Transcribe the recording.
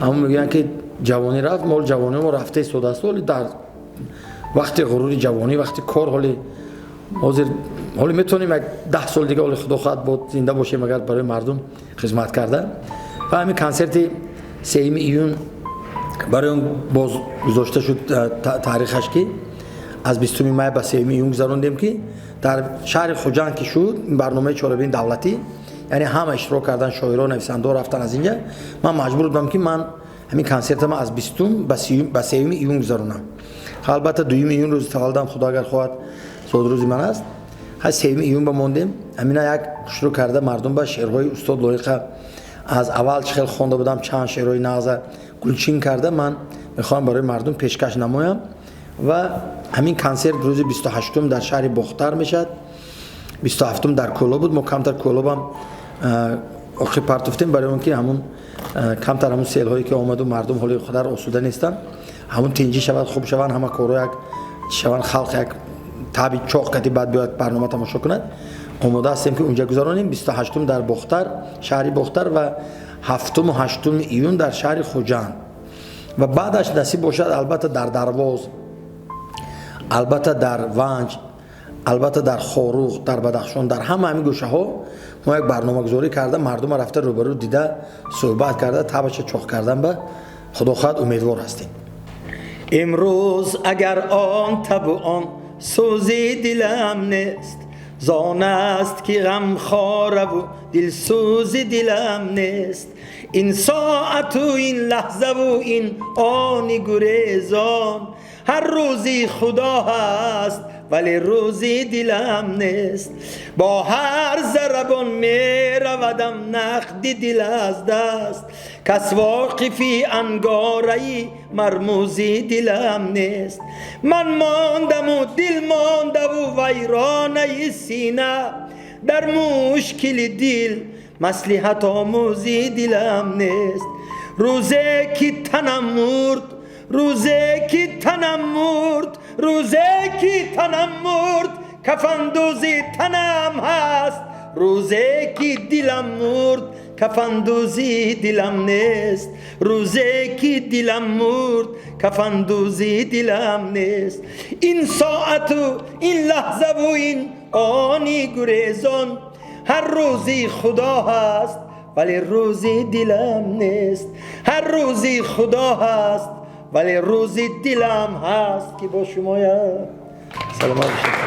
Ҳамон мегӯянд, ки ҷавонӣ рафт, мо ҷавонӣ мо рафта истодааст, вале дар вақти ғурури ҷавонӣ, вақти кор, ҳоли ҳозир, ҳоле метавонем як 10 сол дига, ҳоли худо хоҳад, бо зинда бошем, агар барои мардум хизмат карда. Ва ҳамин консерти 3 июн барои он боз гузошта шуд таърихаш, ки аз 20 май ба 3 июн гузарондем, ки дар шаҳри Хуҷанд ки шуд ин барномаи чорабини давлатӣ, яъне ҳама иштирок кардан, шоирон, нависандаҳо рафтан аз инҷа. Ман маҷбур будам, ки ман ҳамин консертама аз 20-ум ба 3 июн гузаронам. Албатта, 2 июн рӯзи таваллудам, худо агар хоҳад, зодрӯзи ман аст. Ҳа, 3 июн ба мондем. Ҳамина як шурӯъ карда, мардум ба шеърҳои устод Лоиқа аз аввал чӣ хел хонда будам, чанд шеърҳои нағза гулчин карда, ман мехоҳам барои мардум пешкаш намоям. Ва ҳамин консерт рӯзи 28-ум дар шаҳри Бохтар мешавад. 27-ум дар Кӯлоб буд. Мо камтар Кӯлобам охир партофтем, барои он ки ҳамун камтар ҳамун селҳое ки омаду, мардум ҳоли худар осуда нестанд. Ҳамун тинҷӣ шавад, хуб шаванд, ҳама корҳо як шаванд, халқ як таби чоқ кати баъд биёяд, барнома тамошо кунад. Омода ҳастем, ки унҷа гузаронем: 28-ум дар Бохтар, шаҳри Бохтар, ва 7-уму 8 июн дар шаҳри Хуҷанд. Ва баъдаш насиб бошад, албатта, дар Дарвоз, албатта, дар Ванҷ, албатта, дар Хоруғ, дар Бадахшон, дар ҳама ҳамин гӯшаҳо мо як барномагузорӣ карда, мардума рафта, рӯбарӯ дида, суҳбат карда, табаша чоқ кардан ба худо хоҳад умедвор ҳастем. Имрӯз агар он табу он сӯзи дилам нест, зон аст, ки ғамхораву дилсӯзи дилам нест. Ин соату ин лаҳзаву ин они гурезон, ҳар рӯзи худо ҳаст, вале рӯзи дилам нест. Бо ҳар зарабон меравадам нақди дил аз даст, кас воқифи ангораи мармӯзи дилам нест. Ман мондаму дил мондаву вайронаи сина, дар мушкили дил маслиҳат омӯзи дилам нест. Рӯзе ки танам мурд, рӯзе ки танам мурд, рӯзе ки танам мурд, кафандӯзи танам ҳаст. Рӯзе ки дилам мурд, кафандӯзи дилам нест. Рӯзе ки дилам мурд, кафандӯзи дилам нест. Ин соату ин лаҳзаву ин они гурезон, ҳар рӯзи худо ҳаст, вале рӯзи дилам нест. Ҳар рӯзи худо ҳаст, вале рӯзи дилам ҳаст, ки бо шумоям. Саломат бошед.